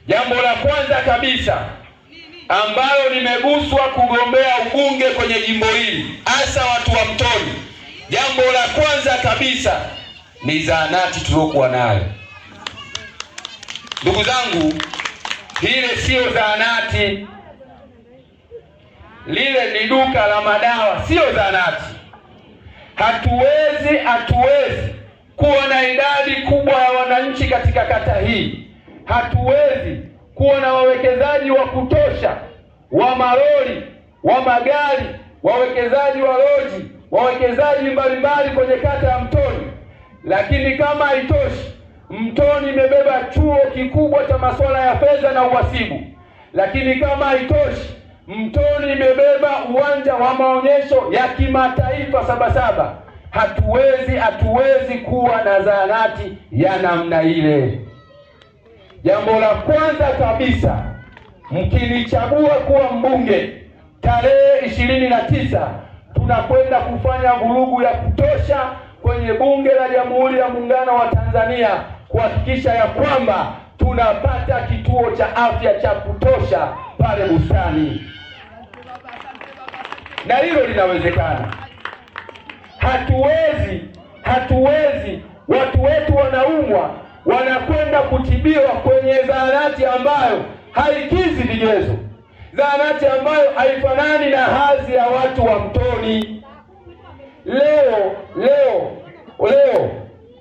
Jambo la kwanza kabisa ambalo nimeguswa kugombea ubunge kwenye jimbo hili, hasa watu wa Mtoni, jambo la kwanza kabisa ni zahanati tuliokuwa nayo. Ndugu zangu, ile siyo zahanati, lile ni duka la madawa, siyo zahanati. Hatuwezi kuwa na idadi kubwa ya wananchi katika kata hii, hatuwezi kuwa na wawekezaji wa kutosha wa malori, wa magari, wawekezaji wa loji, wawekezaji mbalimbali kwenye kata ya Mtoni. Lakini kama haitoshi, Mtoni imebeba chuo kikubwa cha masuala ya fedha na uhasibu. Lakini kama haitoshi, Mtoni imebeba uwanja wa maonyesho ya kimataifa Sabasaba. Hatuwezi kuwa na zahanati ya namna ile. Jambo la kwanza kabisa, mkinichagua kuwa mbunge tarehe 29, tunakwenda kufanya vurugu ya kutosha kwenye Bunge la Jamhuri ya Muungano wa Tanzania kuhakikisha ya kwamba tunapata kituo cha afya cha kutosha pale Bustani, na hilo linawezekana. Hatuwezi, watu wetu wanaumwa, wanakwenda kutibiwa kwenye zahanati ambayo haikizi vigezo, zahanati ambayo haifanani na hadhi ya watu wa Mtoni. Leo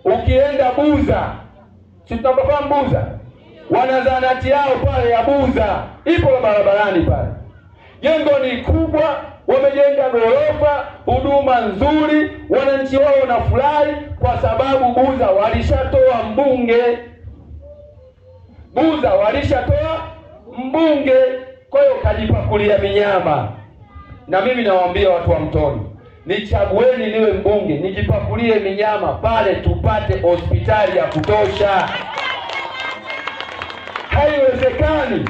ukienda Buza, si tunafahamu Buza, wana zahanati yao pale ya Buza, ipo barabarani pale. Jengo ni kubwa, wamejenga ghorofa, huduma nzuri, wananchi wao wanafurahi kwa sababu Buza walishatoa mbunge. Buza walishatoa mbunge, kwa hiyo kajipakulia minyama. Na mimi nawaambia watu wa Mtoni, nichagueni niwe mbunge, nijipakulie minyama pale, tupate hospitali ya kutosha. Haiwezekani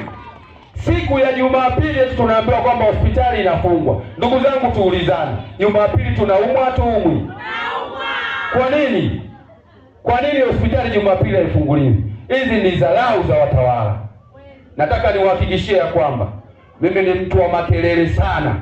siku ya Jumapili eti tunaambiwa kwamba hospitali inafungwa. Ndugu zangu, tuulizane, Jumapili tunaumwa tuumwi? Kwa nini? Kwa nini hospitali Jumapili haifunguliwi? Hizi ni dharau za watawala. Nataka niwahakikishie ya kwamba mimi ni mtu wa makelele sana,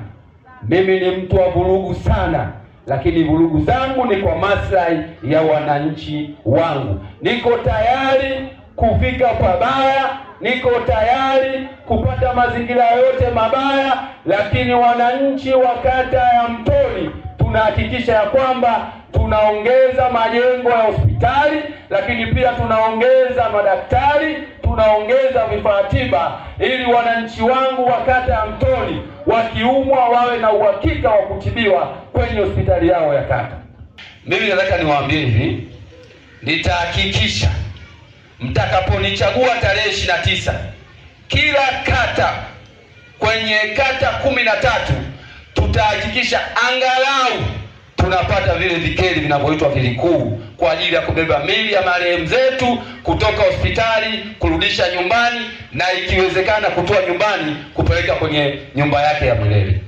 mimi ni mtu wa vurugu sana, lakini vurugu zangu ni kwa maslahi ya wananchi wangu. Niko tayari kufika pabaya, niko tayari kupata mazingira yote mabaya, lakini wananchi wa kata ya Mtoni tunahakikisha ya kwamba tunaongeza majengo ya hospitali, lakini pia tunaongeza madaktari, tunaongeza vifaa tiba, ili wananchi wangu wa kata ya Mtoni wakiumwa wawe na uhakika wa kutibiwa kwenye hospitali yao ya kata. Mimi nataka niwaambie hivi, nitahakikisha mtakaponichagua tarehe 29, kila kata kwenye kata 13 tutahakikisha angalau tunapata vile vikeli vinavyoitwa vilikuu kwa ajili ya kubeba miili ya marehemu zetu kutoka hospitali kurudisha nyumbani, na ikiwezekana kutoa nyumbani kupeleka kwenye nyumba yake ya milele.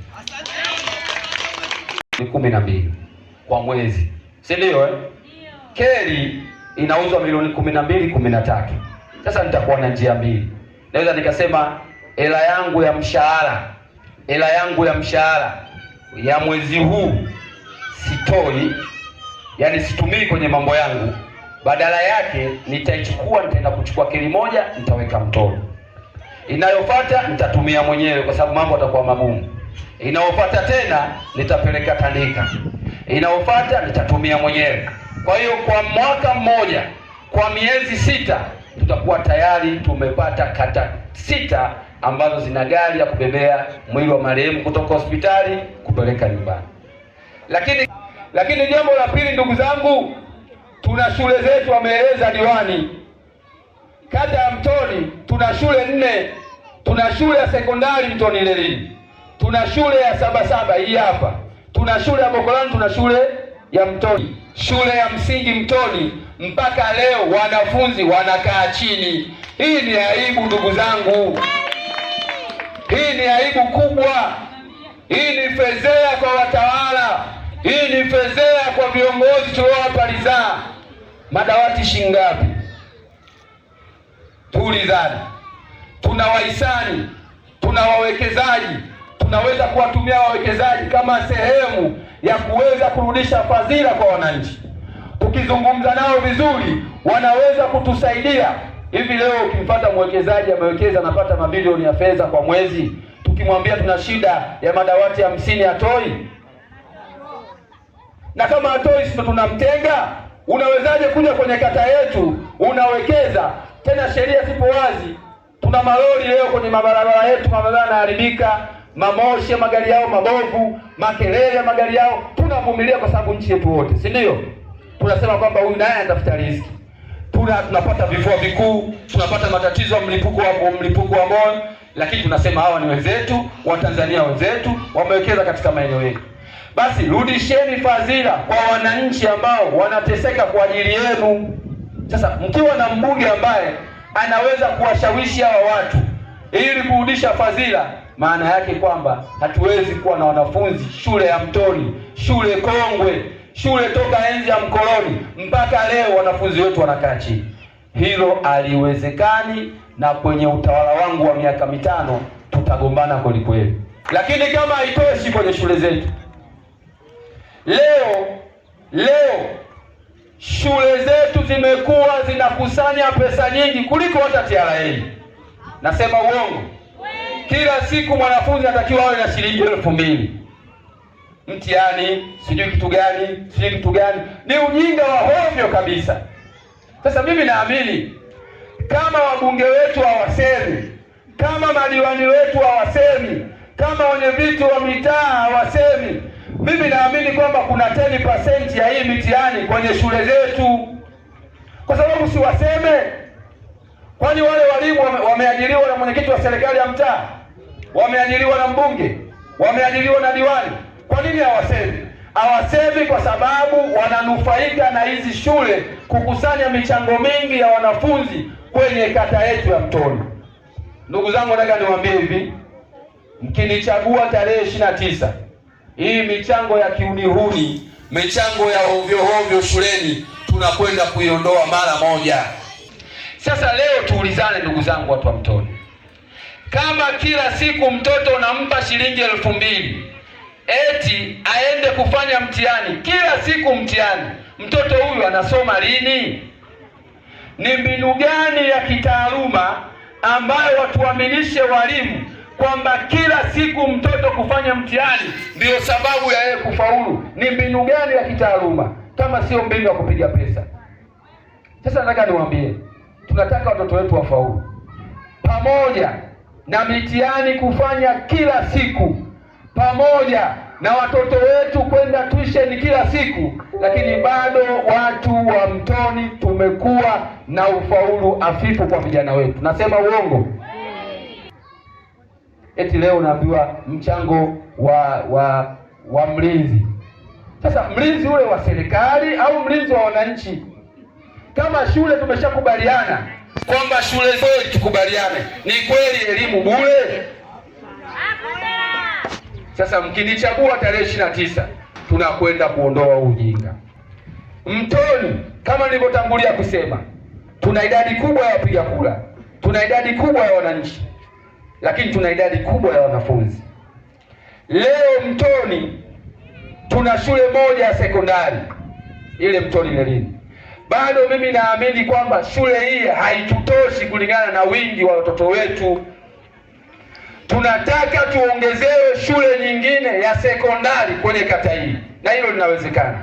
Ni 12 kwa mwezi, si ndio? Keli inauzwa milioni 12, 13. Sasa nitakuwa na njia mbili, naweza nikasema hela yangu ya mshahara, hela yangu ya mshahara ya mwezi huu sitoi, yani situmii kwenye mambo yangu, badala yake nitaichukua, nitaenda kuchukua keli moja, nitaweka Mtoni. Inayofuata nitatumia mwenyewe kwa sababu mambo yatakuwa magumu. Inayofuata tena nitapeleka Tandika, inayofuata nitatumia mwenyewe. Kwa hiyo kwa mwaka mmoja, kwa miezi 6 tutakuwa tayari tumepata kata 6 ambazo zina gari ya kubebea mwili wa marehemu kutoka hospitali kupeleka nyumbani. Lakini jambo la pili, ndugu zangu, tuna shule zetu, ameeleza diwani. Kata ya Mtoni tuna shule 4. Tuna shule ya sekondari Mtoni Lelini, tuna shule ya Sabasaba hii hapa, tuna shule ya Bokolani, tuna shule ya Mtoni, shule ya msingi Mtoni. Mpaka leo wanafunzi wanakaa chini. Hii ni aibu ndugu zangu, hii ni aibu kubwa, hii ni fedheha kwa watawala, hii ni fedheha kwa viongozi tuliowapa ridhaa. Madawati shingapi? Tuulizane. Tuna wahisani, tuna wawekezaji, tunaweza kuwatumia wawekezaji kama sehemu ya kuweza kurudisha fadhila kwa wananchi. Tukizungumza nao vizuri, wanaweza kutusaidia. Hivi leo ukimfuata mwekezaji amewekeza, anapata mabilioni ya fedha kwa mwezi, tukimwambia tuna shida ya madawati 50 hatoi? Na kama hatoi, sio tunamtenga? Unawezaje kuja kwenye kata yetu unawekeza? Tena sheria zipo wazi. Tuna malori leo kwenye mabarabara yetu, mabarabara yanaharibika, mamoshi ya magari yao mabovu, makelele ya magari yao, tunavumilia kwa sababu nchi yetu wote, si ndio? Tunasema kwamba huyu naye anatafuta riziki. Tunapata vifua vikuu, tunapata matatizo ya mlipuko wa moyo, lakini tunasema hawa ni wenzetu, Watanzania wenzetu, wamewekeza katika maeneo yetu. Basi rudisheni fadhila kwa wananchi ambao wanateseka kwa ajili yenu. Sasa mkiwa na mbunge ambaye anaweza kuwashawishi hawa watu ili kurudisha fadhila, maana yake kwamba hatuwezi kuwa na wanafunzi shule ya Mtoni, shule kongwe, shule toka enzi ya mkoloni mpaka leo wanafunzi wetu wanakaa chini. Hilo haliwezekani, na kwenye utawala wangu wa miaka 5 tutagombana kweli kweli. Lakini kama haitoshi kwenye shule zetu, leo shule zetu zimekuwa zinakusanya pesa nyingi kuliko hata TRA. Nasema uongo? Kila siku mwanafunzi anatakiwa awe na shilingi 2000. Mtihani, sijui kitu gani, sijui kitu gani. Ni ujinga wa hovyo kabisa. Sasa mimi naamini kama wabunge wetu hawasemi, kama madiwani wetu hawasemi, kama wenyeviti wa mitaa hawasemi, mimi naamini kwamba kuna 10% ya hii mitihani kwenye shule zetu. Kwa sababu si waseme? Kwani wale walimu wameajiriwa na mwenyekiti wa serikali ya mtaa? Wameajiriwa na mbunge? Wameajiriwa na diwani? Kwa nini hawasemi? Hawasemi kwa sababu wananufaika na hizi shule kukusanya michango mingi ya wanafunzi kwenye kata yetu ya Mtoni. Ndugu zangu, nataka niwaambie hivi, mkinichagua tarehe 29, hii michango ya kiunihuni, michango ya ovyo ovyo shuleni tunakwenda kuiondoa mara moja. Sasa leo tuulizane, ndugu zangu, watu wa Mtoni, kama kila siku mtoto unampa shilingi 2000 eti aende kufanya mtihani kila siku mtihani, mtoto huyu anasoma lini? Ni mbinu gani ya kitaaluma ambayo watuaminishe walimu kwamba kila siku mtoto kufanya mtihani ndio sababu ya yeye kufaulu? Ni mbinu gani ya kitaaluma kama sio mbinu ya kupiga pesa? Sasa nataka niwaambie, tunataka watoto wetu wafaulu. Pamoja na mitihani kufanya kila siku, pamoja na watoto wetu kwenda tuition kila siku, lakini bado watu wa Mtoni tumekuwa na ufaulu hafifu kwa vijana wetu. Nasema uongo? Eti leo unaambiwa mchango wa mlinzi. Sasa mlinzi ule wa serikali au mlinzi wa wananchi? Kama shule tumeshakubaliana kwamba shule zote tukubaliane, ni kweli elimu bure? Sasa mkinichagua tarehe 29 tunakwenda kuondoa ujinga. Mtoni, kama nilivyotangulia kusema, tuna idadi kubwa ya wapiga kura, tuna idadi kubwa ya wananchi, lakini tuna idadi kubwa ya wanafunzi. Leo Mtoni tuna shule moja ya sekondari, ile Mtoni Lelini. Bado mimi naamini kwamba shule hii haitutoshi kulingana na wingi wa watoto wetu. Tunataka tuongezewe shule nyingine ya sekondari kwenye kata hii, na hilo linawezekana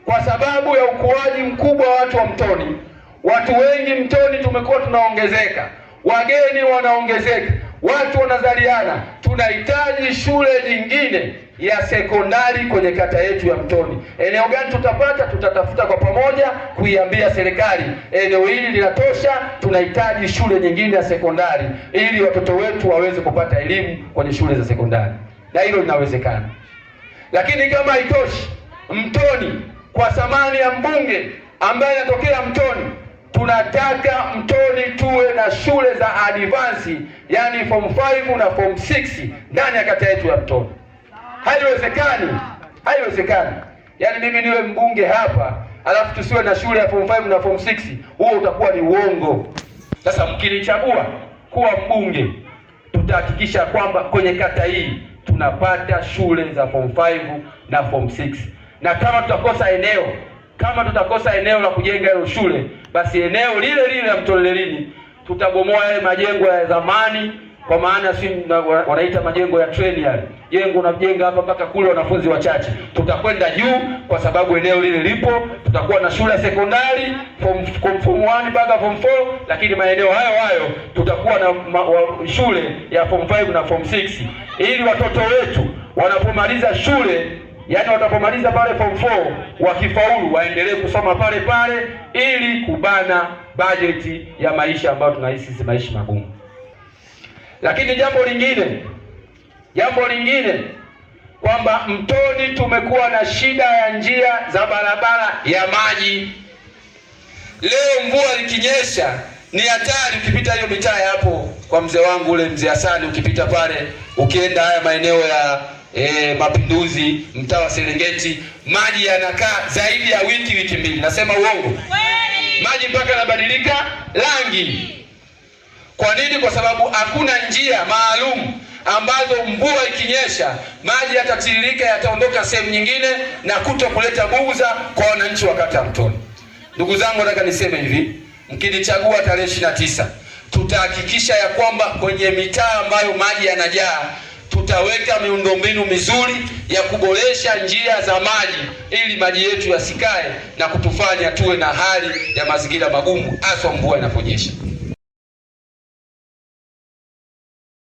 kwa sababu ya ukuaji mkubwa wa watu wa Mtoni. Watu wengi Mtoni tumekuwa tunaongezeka, wageni wanaongezeka, watu wanazaliana. Tunahitaji shule nyingine ya sekondari kwenye kata yetu ya Mtoni. Eneo gani tutapata? Tutatafuta kwa pamoja kuiambia serikali eneo hili linatosha, tunahitaji shule nyingine ya sekondari ili watoto wetu waweze kupata elimu kwenye shule za sekondari, na hilo linawezekana. Lakini kama haitoshi, Mtoni kwa thamani ya mbunge ambaye anatokea Mtoni, tunataka Mtoni tuwe na shule za advance, yani form 5 na form 6 ndani ya kata yetu ya Mtoni. Haiwezekani, haiwezekani. Yaani mimi niwe mbunge hapa alafu tusiwe na shule ya form 5 na form 6, huo utakuwa ni uongo. Sasa mkinichagua kuwa mbunge, tutahakikisha kwamba kwenye kata hii tunapata shule za form 5 na form 6, na kama tutakosa eneo, kama tutakosa eneo la kujenga hiyo shule, basi eneo lile lile la Mtoni tutabomoa yale majengo ya zamani, kwa maana si wanaita majengo ya treni yale, jengo unajenga hapa mpaka kule, wanafunzi wachache. Tutakwenda juu kwa sababu eneo lile lipo. Tutakuwa na shule ya sekondari form 1 mpaka form 4, lakini maeneo hayo hayo tutakuwa na shule ya form 5 na form 6 ili watoto wetu wanapomaliza shule, yaani watapomaliza pale form 4 wakifaulu, waendelee kusoma pale pale ili kubana bajeti ya maisha ambayo tunaishi sisi, maisha magumu. Lakini jambo lingine kwamba Mtoni tumekuwa na shida ya njia za barabara ya maji. Leo mvua ikinyesha ni hatari, ukipita hiyo mitaa hapo kwa mzee wangu ule mzee Hasani, ukipita pale ukienda haya maeneo ya Mapinduzi, mtaa wa Serengeti, maji yanakaa zaidi ya wiki wiki mbili. Nasema uongo? Maji mpaka yanabadilika rangi. Kwa nini? Kwa sababu hakuna njia maalum ambazo mvua ikinyesha maji yatatiririka, yataondoka sehemu nyingine na kuto kuleta bughudha kwa wananchi wa kata ya Mtoni. Ndugu zangu, nataka niseme hivi, mkinichagua tarehe 29 tutahakikisha ya kwamba kwenye mitaa ambayo maji yanajaa tutaweka miundombinu mizuri ya kuboresha njia za maji ili maji yetu yasikae na kutufanya tuwe na hali ya mazingira magumu, haswa mvua inaponyesha.